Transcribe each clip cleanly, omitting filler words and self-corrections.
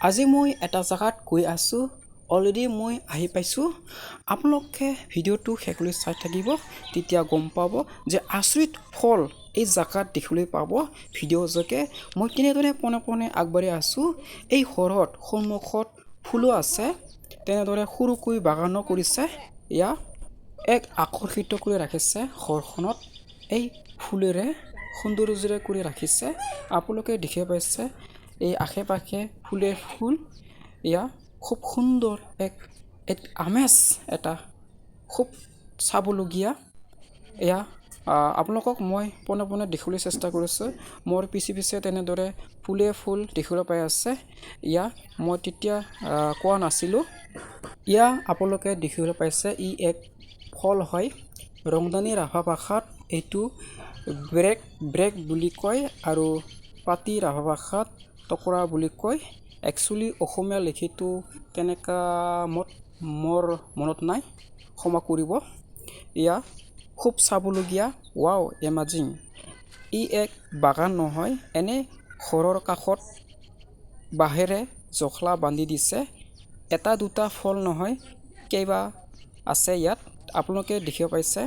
আজি মই এটা জেগাত গৈ আছোঁ। অলৰেডি মই আহি পাইছোঁ। আপোনালোকে ভিডিঅ'টো শেষলৈ চাই থাকিব, তেতিয়া গম পাব যে আচৰিত ফল এই জেগাত দেখিবলৈ পাব। ভিডিঅ' যোগে মই কেনেদৰে পোনে পোনে আগবাঢ়ি আছোঁ। এই ঘৰত সন্মুখত ফুলো আছে, তেনেদৰে সৰুকৈ বাগানো কৰিছে। ইয়াক এক আকৰ্ষিত কৰি ৰাখিছে। ঘৰখনত এই ফুলেৰে সৌন্দৰ্যৰে কৰি ৰাখিছে। আপোনালোকে দেখিব পাইছে, এই আশে পাশে ফুলে ফুল। এয়া খুব সুন্দৰ এক এক আমেজ এটা, খুব চাবলগীয়া। এয়া আপোনালোকক মই পোনে পোনে দেখিবলৈ চেষ্টা কৰিছোঁ। মোৰ পিছে পিছে তেনেদৰে ফুলে ফুল দেখিবলৈ পাই আছে। ইয়া মই তেতিয়া কোৱা নাছিলোঁ। ইয়া আপোনালোকে দেখিবলৈ পাইছে, ই এক ফল হয়। ৰংদানী ৰাভা ভাষাত এইটো ব্ৰেক ব্ৰেক বুলি কয় আৰু পাতি ৰাভা ভাষাত টকৰা বুলি কয়। একচুৱেলি অসমীয়া লিখিটো তেনেকা মত মোৰ মনত নাই, ক্ষমা কৰিব। এয়া খুব চাবলগীয়া, ৱাও, এমাজিং। ই এক বাগান নহয়, এনে ঘৰৰ কাষত বাঁহেৰে জখলা বান্ধি দিছে। এটা দুটা ফল নহয়, কেইবা আছে ইয়াত, আপোনালোকে দেখিব পাইছে।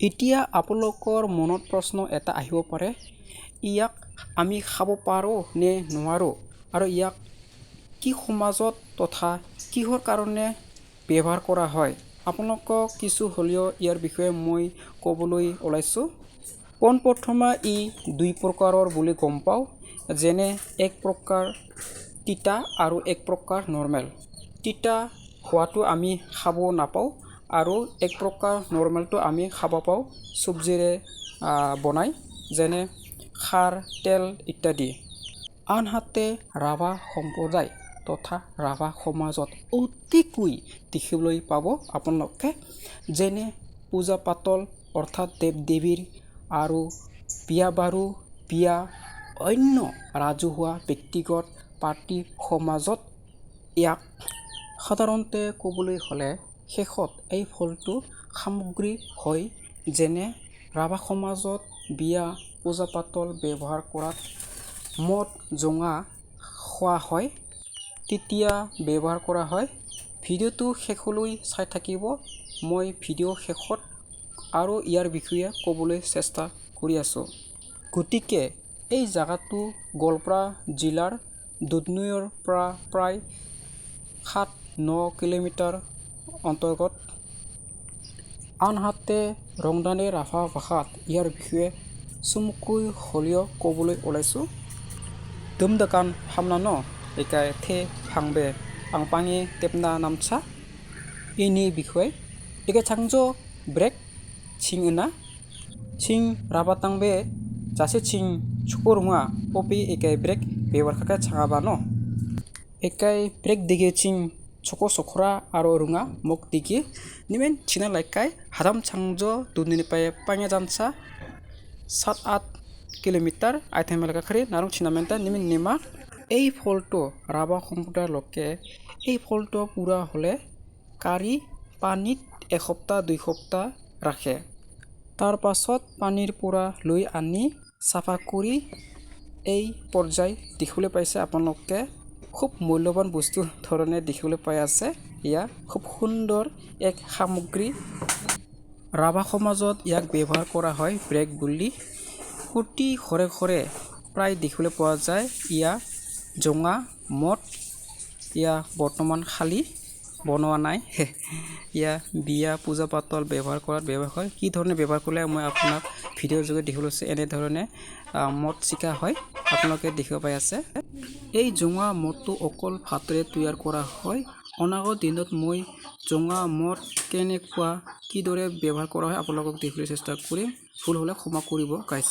এতিয়া আপোনালোকৰ মনত প্ৰশ্ন এটা আহিব পাৰে, ইয়াক আমি খাব পাৰোঁ নে নোৱাৰোঁ আৰু ইয়াক কি সমাজত তথা কিহৰ কাৰণে ব্যৱহাৰ কৰা হয়? আপোনালোকক কিছু হ'লেও ইয়াৰ বিষয়ে মই ক'বলৈ ওলাইছোঁ। পোনপ্ৰথমে ই দুই প্ৰকাৰৰ বুলি গম পাওঁ, যেনে এক প্ৰকাৰ তিতা আৰু এক প্ৰকাৰ নৰ্মেল। তিতা হোৱাটো আমি খাব নাপাওঁ আৰু এক প্ৰকাৰ নৰ্মেলটো আমি খাব পাওঁ চব্জিৰে বনাই, যেনে খাৰ, তেল ইত্যাদি। আনহাতে ৰাভা সম্প্ৰদায় তথা ৰাভা সমাজত অতিকৈ দেখিবলৈ পাব আপোনালোকে, যেনে পূজা পাতল অৰ্থাৎ দেৱ দেৱীৰ আৰু বিয়া বাৰু, বিয়া, অন্য ৰাজহুৱা ব্যক্তিগত পাৰ্টি সমাজত ইয়াক সাধাৰণতে ক'বলৈ হ'লে শেষত এই ফলটো সামগ্ৰী হয়, যেনে ৰাভা সমাজত বিয়া, পূজা পাতল ব্যৱহাৰ কৰাত মদ জোঙা খোৱা হয়, তেতিয়া ব্যৱহাৰ কৰা হয়। ভিডিঅ'টো শেষলৈ চাই থাকিব। মই ভিডিঅ' শেষত আৰু ইয়াৰ বিষয়ে ক'বলৈ চেষ্টা কৰি আছোঁ। গতিকে এই জেগাটো গোৱালপাৰা জিলাৰ দুধনৈৰ পৰা প্ৰায় 7-9 কিলোমিটাৰ অন্তৰ্গত। আনহাতে ৰংদানী ৰাভা ভাষাত ইয়াৰ বিষয়ে চমুকৈ হ'লেও ক'বলৈ ওলাইছোঁ। দমদকান হামনা একাই the ফাংবে আং পাঙে টেপনা নামছা ইনি বিষয় একে চাংজ ব্ৰেক ছিংনা ছিং ৰাভা তাংবে যাসে ছিং ছুকো ৰুঙা পপি একাই ব্ৰেক ব্যৱহাৰ খাকে ছাঙাবা ন একাই ব্ৰেক দিগে চিং ছকো সখৰা আৰু ৰুঙা মোক দিগে নিমেন চিনা লাইকাই হাদাম চাংজ দুধনৈনি পাই পাঙে জানছা 7-8 কিলোমিটাৰ আইথাই মেলাকা খাৰি নাৰং চিনামেন্তা নিমেন নিমা। এই ফলটো ৰাভা সম্প্ৰদায়ৰ লোকে এই ফলটো পুৰা হ'লে কাঢ়ি পানীত এসপ্তাহ 2 সপ্তাহ ৰাখে। তাৰ পাছত পানীৰ পৰা লৈ আনি চাফা কৰি এই পৰ্যায় দেখিবলৈ পাইছে আপোনালোকে। খুব মূল্যৱান বস্তু ধৰণে দেখিবলৈ পাই আছে। এয়া খুব সুন্দৰ এক সামগ্ৰী। ৰাভা সমাজত ইয়াক ব্যৱহাৰ কৰা হয় ব্ৰেক বুলি। প্ৰতি ঘৰে ঘৰে প্ৰায় দেখিবলৈ পোৱা যায়। ইয়া জোঙা মদ ইয়া বৰ্তমান খালী বনোৱা নাই। ইয়া বিয়া, পূজা পাতল ব্যৱহাৰ কৰাত ব্যৱহাৰ হয়। কি ধৰণে ব্যৱহাৰ কৰিলে মই আপোনাক ভিডিঅ'ৰ যোগেদি দেখিবলৈ লৈছোঁ। এনেধৰণে মদ চিকা হয়, আপোনালোকে দেখিব পাই আছে। এই জোঙা মদটো অকল ভাতেৰে তৈয়াৰ কৰা হয়। অনাগত দিনত মই জোঙা মদ কেনেকুৱা, কিদৰে ব্যৱহাৰ কৰা হয়, আপোনালোকক দেখিবলৈ চেষ্টা কৰিম। ভুল হ'লে ক্ষমা কৰিব গাইজ।